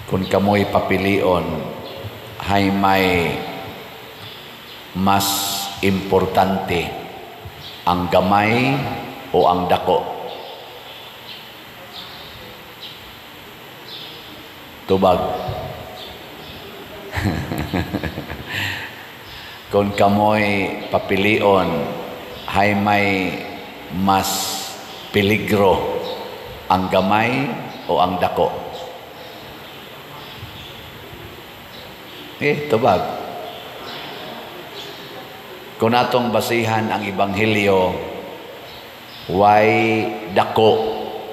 Kung kamoy papilion, hay may mas importante, ang gamay o ang dako? Tubag. Kung kamoy papilion, hay may mas peligro, ang gamay o ang dako? Tubag. Kung atong basihan ang Ebanghelyo, way dako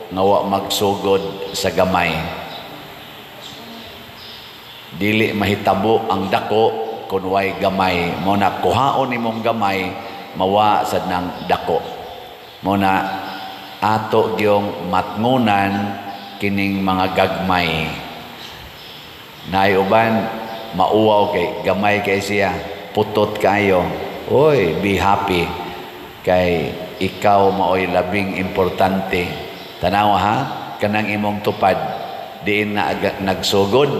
nga wa magsugod sa gamay. Dili mahitabo ang dako kung way gamay. Mo na kuhaon nimong gamay, mawa sad nang dako. Mo na ato gyung matngunan kining mga gagmay. Naay uban mauwaw kay gamay kay siya, putot kayo. Oy, be happy kay ikaw maoy labing importante. Tanawa ha, kanang imong tupad diin na nagsugod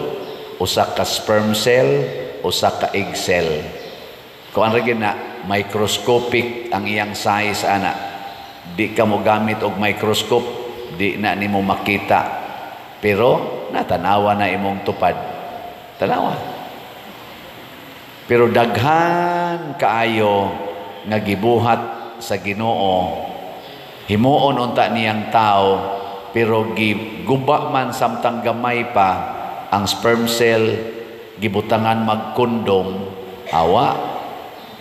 usa ka sperm cell, usa ka egg cell. Kuan ra gyud na microscopic ang iyang size ana. Di ka mo gamit og microscope, di na nimo makita. Pero natanawa na imong tupad. Tanawa. Pero daghan kaayo nga gibuhat sa Ginoo, himuon unta niyang tao, pero giguba man samtang gamay pa ang sperm cell, gibutangan magkondom, awa,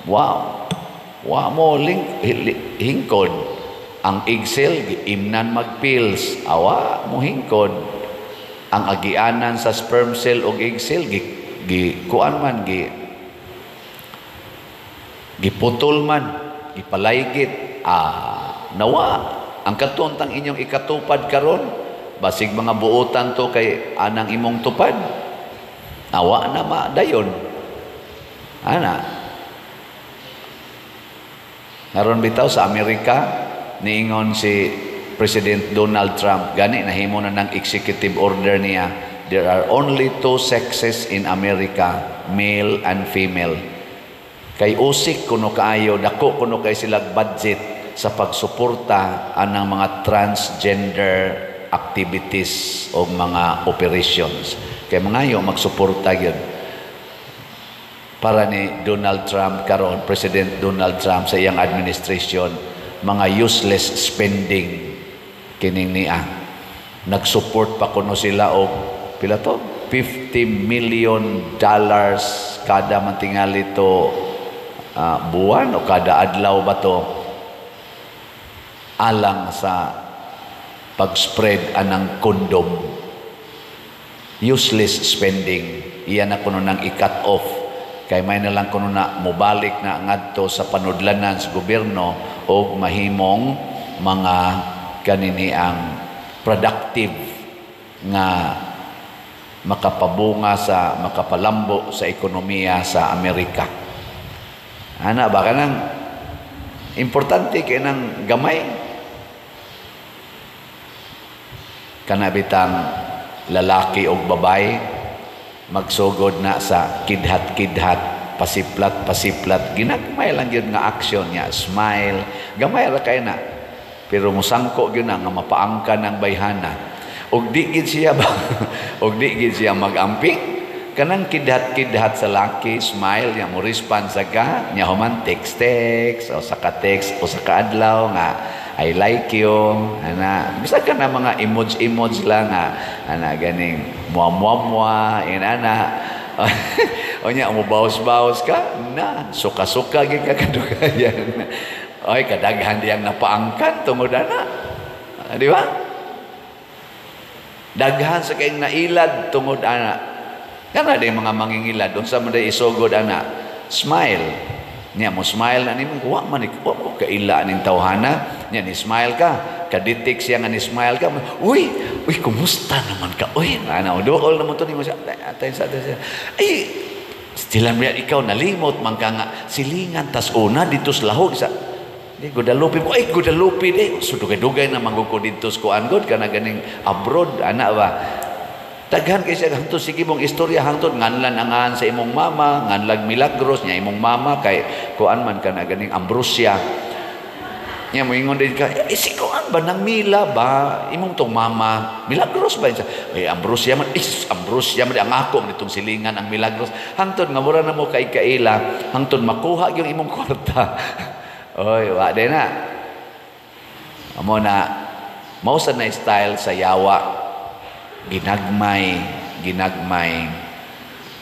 wow, wa mo hingkod. Ang egg cell giimnan magpills, awa mo hingkod. Ang agianan sa sperm cell og egg cell gikuan man, giputol man, gipalaygit, nawa. Ang katuntang inyong ikatupad karon, basig mga buotan to kay anang imong tupad, awa na madayon. Ana. Ngaron bitaw sa Amerika, niingon si President Donald Trump, gani nahimo na ng executive order niya, there are only two sexes in America, male and female. Kay usik kuno kaayo, dako kuno kay silag budget sa pagsuporta anang mga transgender activities o mga operations. Kay mangayo magsuporta gyud. Para ni Donald Trump karon, President Donald Trump sa iyang administration, mga useless spending kining niya. Nagsupport pa kuno sila og pila to? $50 million kada mantingali to buwan o kada adlaw ba to, alang sa pag-spread anang kondom. Useless spending. Iyan na kuno nang i-cut off. Kay may na lang kuno na mobalik na ngadto sa panudlanan sa gobyerno o mahimong mga kanini ang productive nga makapabunga sa makapalambo sa ekonomiya sa Amerika. Ana ba kanang importante kay nang gamay? Kanabitang lalaki og babae magsugod na sa kidhat-kidhat, pasiplat-pasiplat, ginagmay lang gyud nga action niya, smile, gamay ra kay na. Pero musangko gyud na nga mapaangkan ang bayhana. Og di gid siya ba? Og di gid siya magamping. Kanang kidhat-kidhat sa laki, smile, niya mo response ka, niya human text-text, o sa ka-text, o sa kaadlaw nga, I like you, ana. Bisa ka na mga emoji-emoji lang nga, ana, ganing, mua-mua-mua, inana. O niya, umubaos-baos ka, na, suka-suka, gid ka kadugayan. Oy, kadaghan diyang napaangkan, tungod ana. Di ba? Daghan sa kayong nailad, tungod ana. Kana di mga mangingilad, unsa man day isugod ana, smile. Nya mo smile na nimo, wa man wa mo kaila ning tawhana. Nya ni smile ka, ka-detect siya nga ni smile ka. Uy, uy, kumusta naman ka? Uy, ana duol naman to nimo siya. Atay sa atay siya. Ay, stilan mo ikaw nalimot man ka nga silingan tas una dito sa lahog sa di Guadalupe mo. Ay, Guadalupe di. So dugay-dugay na manggug ko dito sa kuan god kana ganing abroad ana ba. Daghan kay siya hangtod sige mong istorya, hangtod nganlan angan sa imong mama, nganlag Milagros nya imong mama kay kuan man kana ganing Ambrosia. Nya moingon din ka, eh, si kuan ba nang Mila ba imong tong mama Milagros ba siya? Eh, Ambrosia man, is Ambrosia man ang ako nitong silingan ang Milagros. Hangtod nga mura na mo kay kaila, hangtod makuha yung imong kwarta. Oy, wa din na. Amo na mao sa na style sa yawa, ginagmay, ginagmay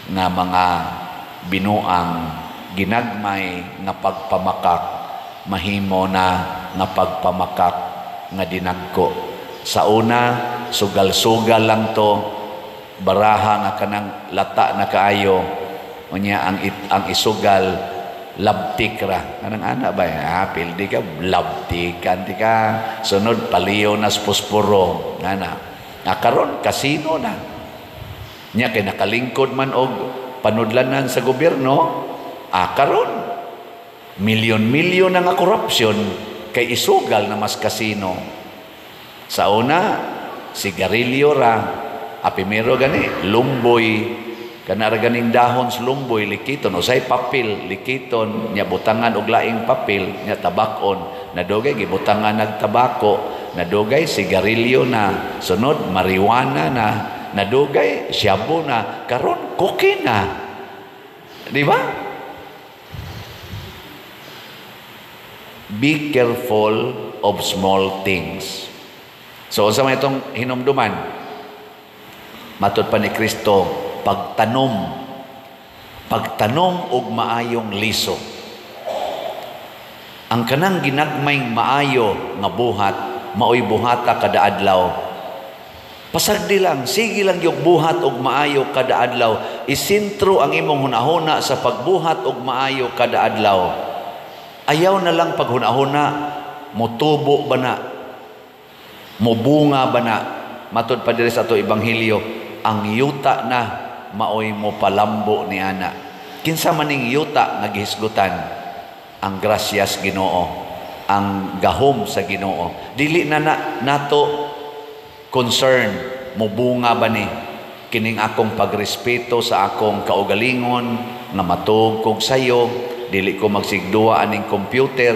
nga mga binuang, ginagmay nga pagpamakak, mahimo na nga pagpamakak nga dinagko. Sa una, sugal-sugal lang to, baraha nga kanang lata na kaayo, unya ang isugal labtik ra. Kanang ana ba? Ah, pildi ka, labtik anti ka. Sunod paliyo nas posporo, ana. Ah, karon kasino na. Nya kay nakalingkod man og panudlanan sa gobyerno, ah, karon milyon-milyon na nga korupsyon kay isugal na mas kasino. Sa una, sigarilyo ra, apimero gani, lumboy, kanara ganing dahon sa lumboy, likiton, usay papel, likiton, nya butangan og laing papel, nya tabakon, nadugay gibutangan nagtabako, nadugay sigarilyo na, sunod marijuana na, nadugay shabu na, karon cocaine na. Di ba? Be careful of small things. So, unsa man itong hinumduman? Matod pa ni Kristo, pagtanom. Pagtanom og maayong liso. Ang kanang ginagmayng maayo nga buhat, maoy buhata kada adlaw. Pasagdi lang, sige lang yung buhat og maayo kada adlaw. Isintro ang imong hunahuna sa pagbuhat og maayo kada adlaw. Ayaw na lang paghunahuna, motubo ba na, mobunga ba na. Matod pa diri sa ato ebanghelyo, ang yuta na maoy mo palambo ni ana. Kinsa maning yuta nga gihisgutan? Ang grasyas Ginoo, ang gahom sa Ginoo. Dili na nato concern mobunga ba ni kining akong pagrespeto sa akong kaugalingon nga matuog kog sayo. Dili ko magsigduwa aning computer,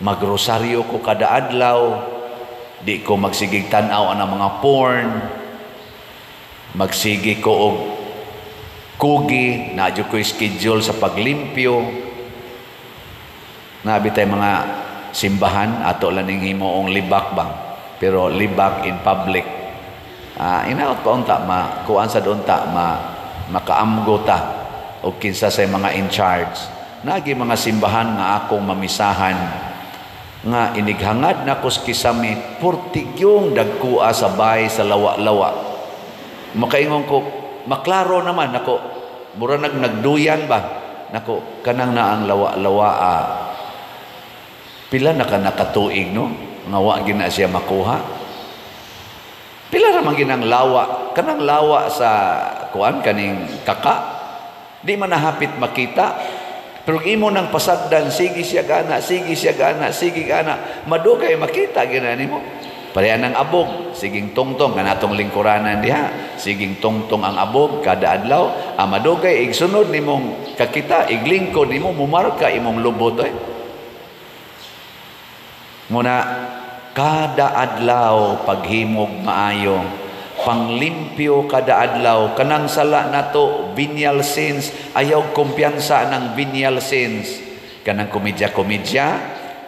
magrosaryo ko kada adlaw, di ko magsigig tan-aw ang mga porn, magsigi ko og kugi, na adyo ko schedule sa paglimpyo. Nabi tay mga simbahan ato lang ning himuong libak ba, pero libak in public. Inaot pa unta ma kuan sa unta ma makaamgo ta og kinsa sa mga in charge. Nagi mga simbahan nga akong mamisahan nga inighangad na kos kisami purtigyong dagkua sa bay sa lawa-lawa. Makaingon ko, maklaro naman nako, mura nagduyan ba nako kanang na ang lawa-lawa, pila na ka nakatuig no nga wa gina siya makuha. Pila ra man ginang lawa, kanang lawa sa kuan kaning kaka, di man nahapit makita. Pero imo nang pasagdan, sige siya gana, sige siya gana, sige gana, madugay makita gina nimo. Pareha ng abog, siging tungtong kanatong lingkuranan diha, siging tungtong ang abog kada adlaw, ang madugay igsunod nimong kakita, iglingkod nimo, mumarka imong lubot oy. Muna kada adlaw paghimog maayo, panglimpyo kada adlaw, kanang sala nato venial sins, ayaw kumpiyansa ng venial sins. Kanang komedya-komedya,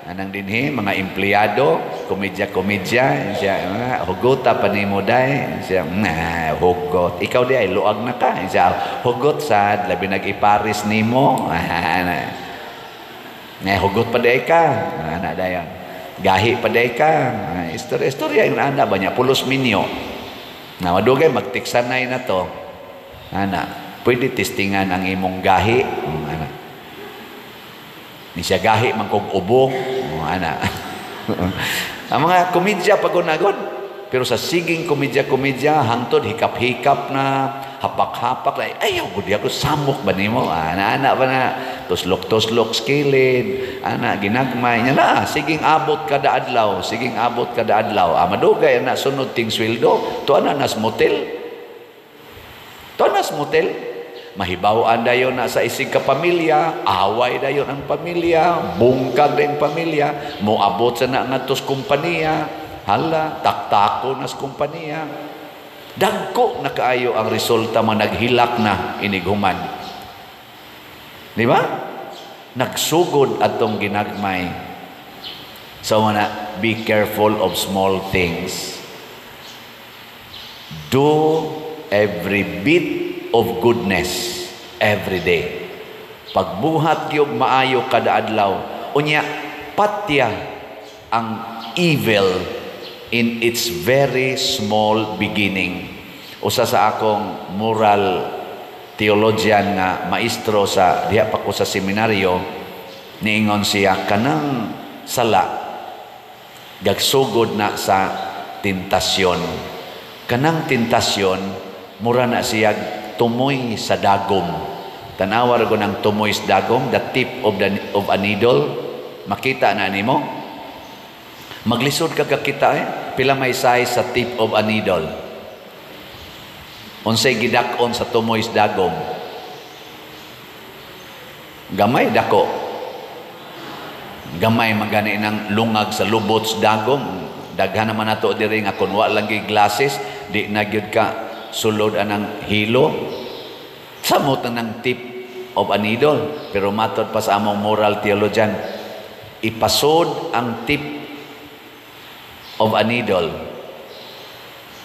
anang dinhi mga empleyado, komedya-komedya, siya hugota pa nimo day, siya nah, hugot. Ikaw di ay luag na ka, siya hugot sad labi nag-iparis nimo. Nah, hugot pa day ka, ana dayon. Gahi pa day ka. Istorya-istorya yung ana ba niya, pulos minyo. Na madugay magtiksanay na to. Ana, pwede testingan ang imong gahi, ana. Ni siya gahi man kog ubo, ana. Ang mga komedya pagunagod, pero sa siging komedya-komedya hangtod hikap-hikap na, hapak-hapak na, ayaw gud ako samok ba nimo? Ana, ana ba na tuslok-tuslok skilid, ana ginagmay nya na, siging abot kada adlaw, siging abot kada adlaw. Ah, madugay ana sunod ting sweldo, tuwa na nas motel. Gawas motel. Mahibaw-an dayon na sa isig ka pamilya, away dayon ang pamilya, bungkag din pamilya, moabot sa na ngadto sa kompanya, hala, taktako na sa kompanya. Dagko na kaayo ang resulta, man naghilak na inighuman. Di ba? Nagsugod atong ginagmay. So na, be careful of small things. Do every bit of goodness every day. Pagbuhat gyud maayo kada adlaw, unya patya ang evil in its very small beginning. Usa sa akong moral theologian nga maestro sa diha pa ko sa seminaryo, niingon siya, kanang sala gagsugod na sa tentasyon. Kanang tentasyon mura na siya tumoy sa dagom. Tanawa ra ng tumoy sa dagom, the tip of a needle. Makita na nimo? Maglisod ka kakita eh. Pila may size sa tip of a needle? Unsay gidak-on sa tumoy sa dagom? Gamay, dako? Gamay magani ng lungag sa lubot sa dagom. Daghan naman nato diri nga kun wa lang gyud glasses, di na gyud ka sulod anang hilo. Samot na ng tip of a needle. Pero matod pa sa among moral theologian, ipasod ang tip of a needle.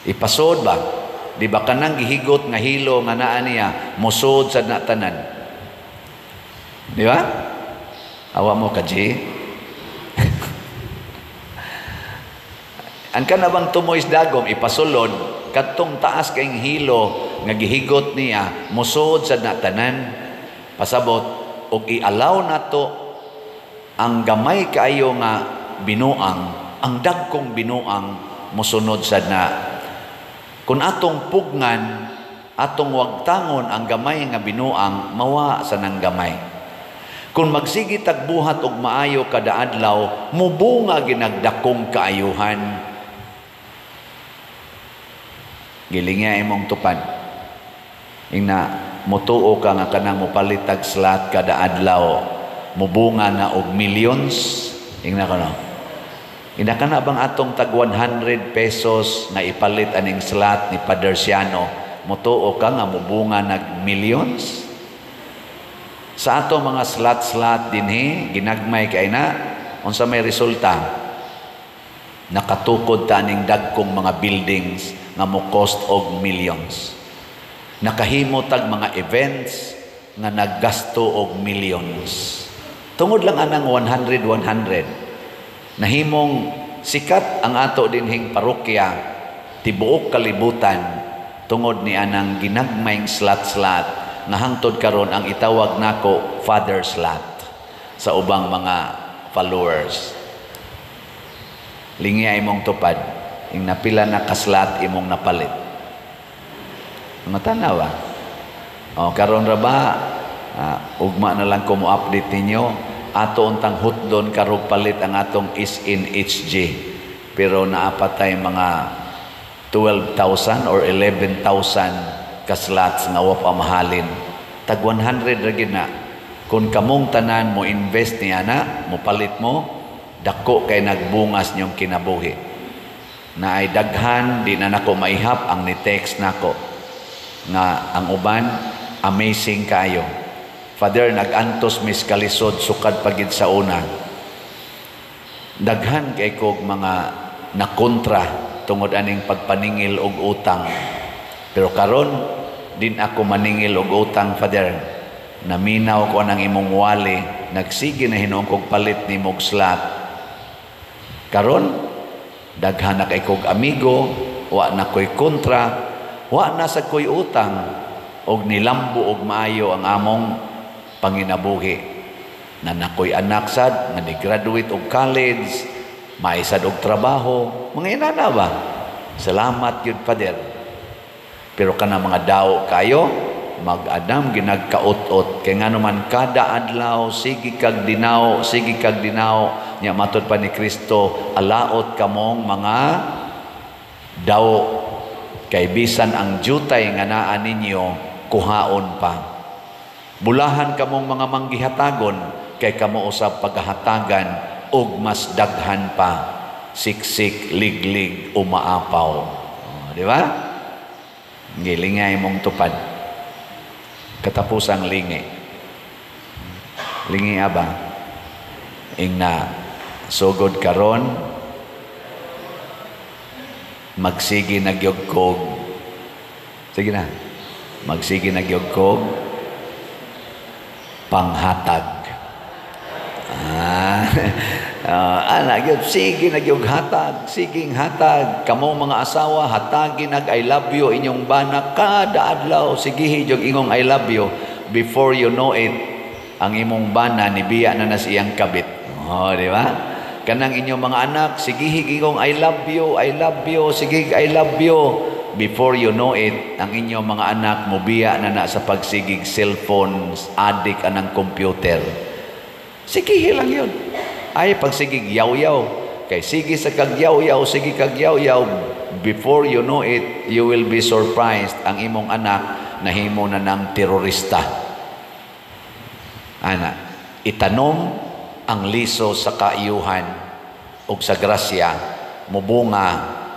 Ipasod ba? Di ba kanang gihigot nga hilo nga naa niya, musod sa na tanan? Di ba? Awa mo ka, G? Ang kanabang tumoy sa dagom, ipasulod, kadtong taas kayong hilo nga gihigot niya, musod sa na tanan. Pasabot, og i-allow nato ang gamay kaayo nga binuang, ang dagkong binuang mosunod sad na. Kung atong pugnan, atong wagtangon ang gamay nga binuang, mawa sa nang gamay. Kung magsige tagbuhat og maayo kada adlaw, mubunga ginagdakong kaayuhan. Gilinga imong tupad. Ingna motuo ka nga kanang mopalit tag slot kada adlaw, mubunga na og millions. Ingna kono. Ingna kana bang atong tag 100 pesos nga ipalit aning slot ni Father Siano, motuo ka nga mubunga nag millions? Sa ato mga slot-slot dinhi, ginagmay kay na, unsa may resulta? Nakatukod ta aning dagkong mga buildings nga mo cost og millions. Nakahimo tag mga events nga naggasto og millions. Tungod lang anang 100 100. Nahimong sikat ang ato dinhing parokya tibuok kalibutan tungod ni anang ginagmayng slot-slot nga hangtod karon ang itawag nako Father Slot sa ubang mga followers. Lingi imong tupad, ing napila na kaslat imong napalit. Mga tanaw ah. O, karon ra ba, ugma na lang ko mo update ninyo, ato untang hutdon karog palit ang atong SNHG. Pero naapatay mga 12,000 or 11,000 kaslots nga wa pa mahalin. Tag 100 ra gyud na. Kung kamong tanan mo invest niya na, mo palit mo, dako kay nagbungas niyong kinabuhi. Na ay daghan, di na nako maihap ang ni-text nako nga ang uban amazing kayo. Father, nag-antos mis kalisod sukad pagid sa una. Daghan kay kog mga nakontra tungod aning pagpaningil og utang. Pero karon din ako maningil og utang, Father. Naminaw ko nang imong wali, nagsige na hinuon kog palit nimog slot. Karon daghan na kay kog amigo, wa na koy kontra, wa na sa koy utang, og nilambo og maayo ang among panginabuhi. Na nakoy anak sad nga ni-graduate og college, maisad og trabaho, mga inana ba? Salamat gyud, Father. Pero kana mga daw kayo, mag-adam ginagkaut-ot kay ngano man kada adlaw sige kag dinaw, sige kag dinaw. Nya matod pa ni Kristo, alaot kamong mga daw kay bisan ang jutay nga naa ninyo kuhaon pa. Bulahan kamong mga manggihatagon, kay kamo usab paghatagan og mas daghan pa, siksik, liglig, umaapaw. Oh, di ba? Gilingay mong tupad. Katapusang lingi. Lingi aba? Ingna, sugod karon, magsige na gyud kog. Sige na. Magsige na gyud kog panghatag. Ah, ana gyud, sige na gyud hatag, siging hatag. Kamo mga asawa, hatagi nag "I love you" inyong bana kada adlaw. Sigihi jud ingong "I love you." Before you know it, ang imong bana nibiya na na sa iyang kabit. Oh, di ba? Kanang inyong mga anak, sigihi ingong "I love you, I love you," sige "I love you." Before you know it, ang inyong mga anak mobiya na na sa pagsigig cellphone, addict anang computer. Sigihi lang yun. Ay, pagsigig yaw-yaw. Kay sige sa kagyaw-yaw, sige kagyaw-yaw, before you know it, you will be surprised, ang imong anak nahimo na ng terorista. Ana, itanom ang liso sa kaayuhan ug sa grasya, mubunga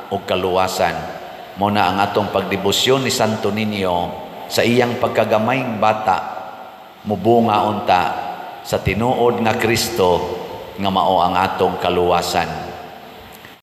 og kaluwasan. Mao na ang atong pagdebosyon ni Santo Niño sa iyang pagkagamayng bata, mubunga unta sa tinuod nga Kristo nga mao ang atong kaluwasan.